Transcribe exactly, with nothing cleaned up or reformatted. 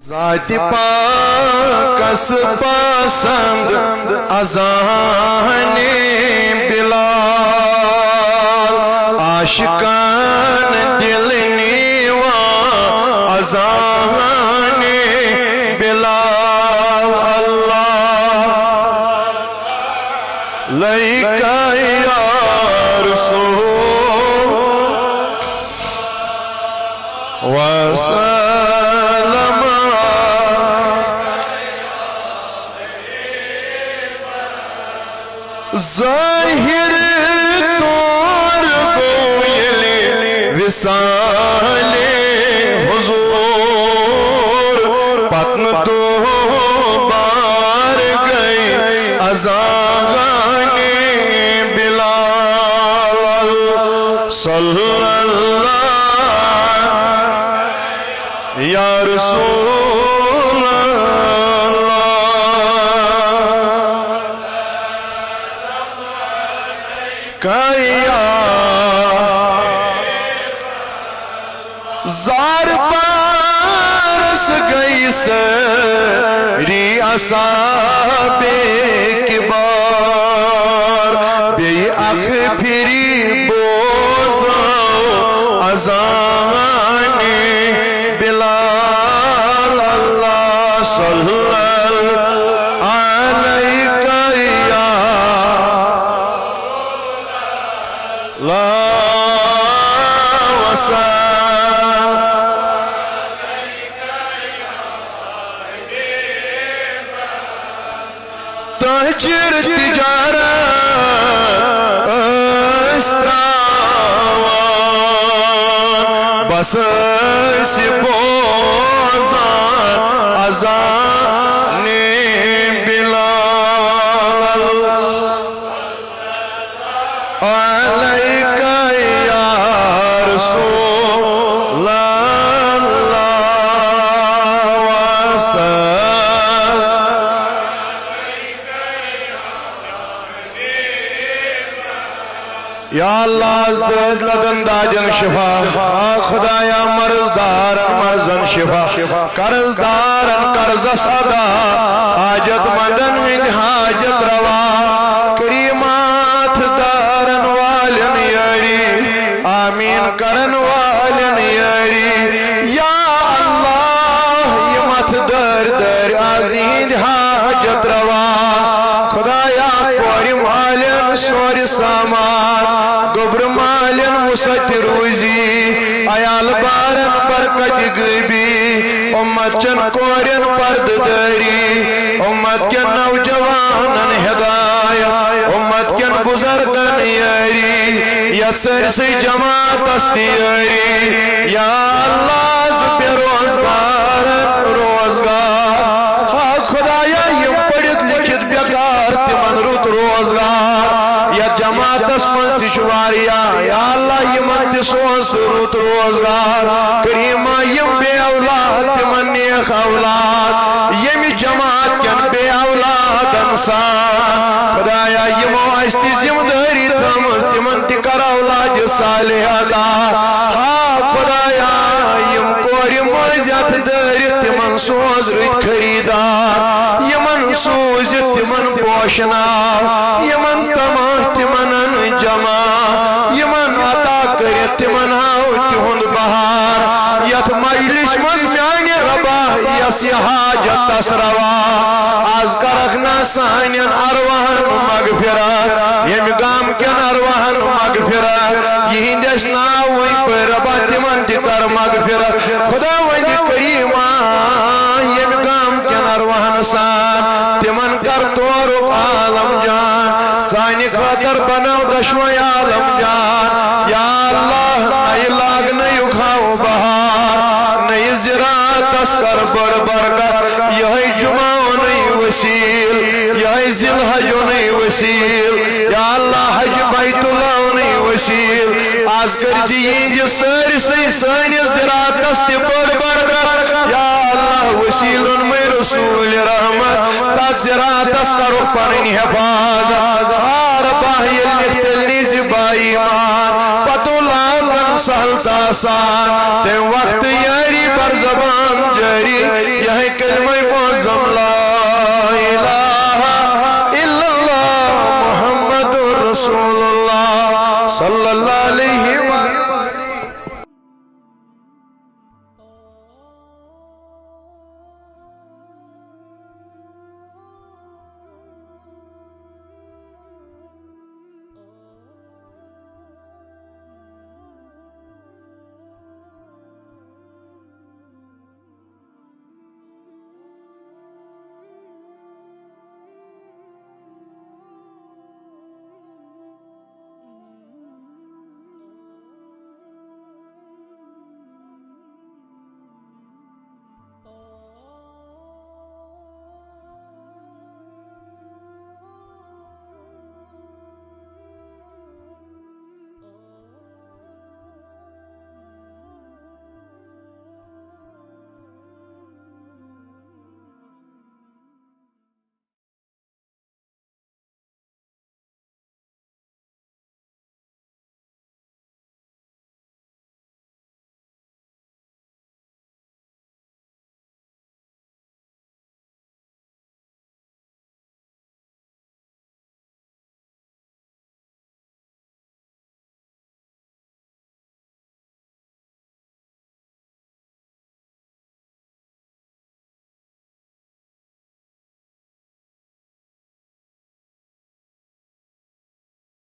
ذاتِ پاکس پسند اذانِ بلال، عاشقان دل نیوان اذانِ بلال۔ اللہ علیک یا رسول وسلم۔ ظاہر طور گوٚو ییٚلہِ وصالِ حضور، پتنہٕ دُبار گٔے اذانِ بلال۔ صلی اللہ یا رسول اللہ۔ کیا زار پارس گئی سٲری اصحابِ کبار، بیٚیہِ اکھ پھِری بوزو اذانِ بلال۔ اللہ صلی اللہ علیک یا اللہ وسلم۔ تاجر تجارت ٲسۍ تراوان، بس ٲسۍ بوزان اذانِ بلال۔ علیک یا رسول اللہ وسلم۔ یا اللہ، از دٲدۍ لدن دادٮ۪ن شفا۔ آ خدایا، مرض دارن مرضن شفا۔ قرض دارن قرضس ادا، حاجت مندن ہٕنٛدۍ حاجت روا، کریمات دارن والٮ۪ن یٲری، آمیٖن کرن والٮ۪ن یٲری۔ یا اللہ، یِم اتھٕ دٲرۍ دٲرۍ از یِہنٛدۍ حاجت روا۔ خدایا، کورِ مالٮ۪ن سورِ سامان، گوٚبرٕ مالٮ۪ن وُسعت روٗزی، عیال بارن برکت غٲبی، اُمت چٮ۪ن کورٮ۪ن پردٕ دٲری، اُمت کٮ۪ن نوجوانن ہدایت، اُمت کٮ۪ن بُزرگن یٲری، یتھ سٲرسٕے جماعتس تہِ یٲری۔ یا اللہ، از بے روزگارن روزگار۔ ہا خدایا، یِم پٔرِتھ لیکھِتھ بیکار، تِمن رُت روزگار۔ یتھ جماعتس منٛز تہِ چھُ واریاہ، یا اللہ، یِمن تہِ سوز تہٕ رُت روزگار۔ کریما، یِم بے اولاد، تِمن نیک اولاد۔ ییٚمہِ جماعت کٮ۪ن بے اولادن سان، خدایا، یِمو اسہِ تہِ ذمہٕ دٲری تھٲومٕژ، تِمن تہِ کر اولادِ صالح عطا۔ ہا خدایا، یِم کورِ مٲنٛزۍ اتھٕ دٲرِتھ، تِمن سوز رٕتۍ خریدار، یِمن سوٗزِتھ تِمن پوشناو، یِمن تماہ تِمن ان جمع، یِمن عطا کٔرِتھ تِمن ہاو تِہُنٛد بہار۔ یتھ مجلس منٛز میانہِ ربا، یس یہِ حاجت تس روا، از کرکھ نا سانٮ۪ن ارواحن مغفرت، ییٚمہِ گامہٕ کٮ۪ن ارواحن مغفرت، یِہنٛدِ اسہِ ناوٕے پٔرۍ ربا، تِمن تہِ کر مغفرت۔ خداوندِ کریما، ییٚمہِ گامہٕ کٮ۪ن ارواحن سان، تِمن کر تورُک عالم جان، سانہِ خٲطر بناو دۄشوے عالم جان۔ یا اللہ، نَیہِ لاگنہٕ یُک ہاو بہار، نَیہِ زِراعتس کر بٔڑ برکت۔ یِہوٚے جمعہ اوٚنُے وسیل، یِہوٚے ذی الحج اوٚنُے وسیل۔ یا اللہ، حج بیت اللہ اوٚنُے وسیل۔ از کٔرۍ زِ یِہنٛدِ سٲرسٕے سٲنِس زِراعتس تہِ بٔڑ برکت۔ یا اللہ، وسیل اوٚنمُے رسول رحمت، تتھ زِراعتس کرو پنٕنۍ حفاظت۔ ہار باہ ییٚلہِ نِکھ تیٚلہِ نیٖزِ با ایمان، پتو لاگن سہل تہٕ آسان، تَمہِ وقتہٕ یٲری بر زبان جٲری، یِہوٚے کلمہ